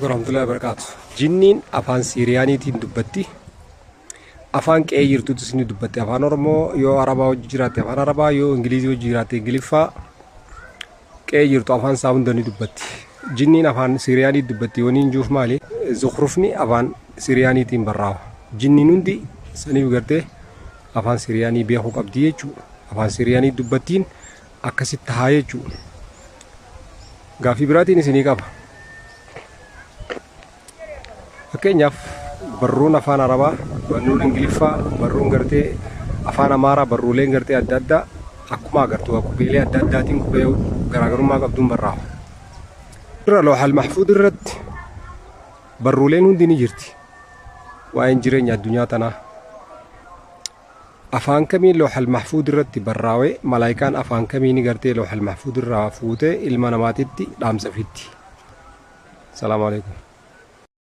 Warahmatullahi wabarakatuh. Jinniin afaan Siiriyaaniitiin dubbatti. Afaan qe'ee jirtuttis ni dubbatti. Afaan Oromoo yoo Arabaa hojii jiraatte afaan Arabaa, yoo Ingilizii hojii jiraatte Ingiliffaa, qe'ee jirtu afaan isaa hunda ni dubbatti. Jinniin afaan Siiriyaanii dubbatti yoo niin juuf maali? Zukrufni afaan Siiriyaaniitiin barraawa. Jinniin hundi saniif gartee afaan Siiriyaanii beekuu qabdi jechuudha. Afaan Siiriyaanii dubbattiin akkasitti tahaa jechuudha. Gaaffii biraatiin isinii qaba. Fakkeenyaaf barruun afaan Arabaa, barruun Ingiliffaa, barruun gartee afaan Amaaraa, barruuleen gartee adda addaa akkuma agartu qubeelee adda addaatiin qubee garaagarummaa qabduun barraawa. Irra Loohal Mahfuud irratti barruuleen hundi ni jirti. Waa'een jireenya addunyaa tanaa. Afaan kamiin Loohal Mahfuud irratti barraawee, malaayikaan afaan kamiin gartee Loohal Mahfuud irraa fuutee ilma namaatitti dhaamsa fitti? Salaamu alaikum.